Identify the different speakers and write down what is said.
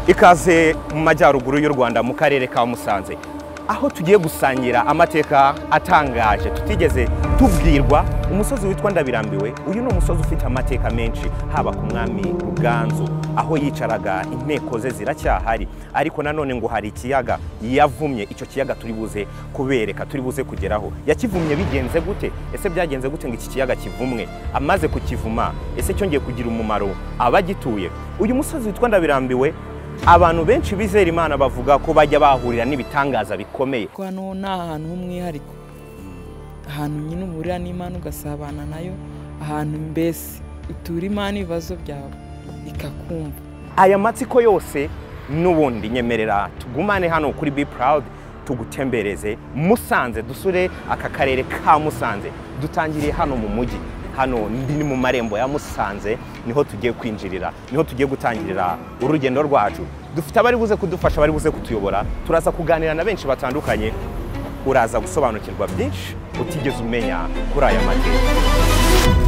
Speaker 1: Ikaze mu majyaruguru y'u Rwanda mu karere ka Musanze, aho tugiye gusangira amateka atangaje tutigeze tubwirwa. Umusozi witwa Ndabirambiwe, uyu ni umusozi ufite amateka menshi, haba ku mwami Ruganzu aho yicaraga, inteko ze ziracyahari, ariko nanone ngo hari ikiyaga yavumye. Icyo kiyaga turi buze kubereka, turi buze kugeraho. Yakivumye bigenze gute? Ese byagenze gute ngo iki kiyaga kivumwe? Amaze kukivuma, ese cyongeye kugira umumaro abagituye? Uyu musozi witwa Ndabirambiwe, abantu benshi bizera Imana bavuga ko bajya bahurira n'ibitangaza bikomeye.
Speaker 2: Ko hano ni ahantu h'umwihariko, ahantu nyine uhurira n'Imana ugasabana nayo, ahantu mbese utura Imana ibibazo byawe ikakumva.
Speaker 1: Aya matsiko yose n'ubundi nyemerera tugumane hano kuri Be Proud, tugutembereze Musanze, dusure aka karere ka Musanze. Dutangiriye hano mu mujyi, hano ni mu marembo ya Musanze, niho tugiye kwinjirira, niho tugiye gutangirira urugendo rwacu. Dufite abari buze kudufasha, bari buze kutuyobora, turaza kuganira na benshi batandukanye, uraza gusobanukirwa byinshi utigeze umenya kuri aya mateka.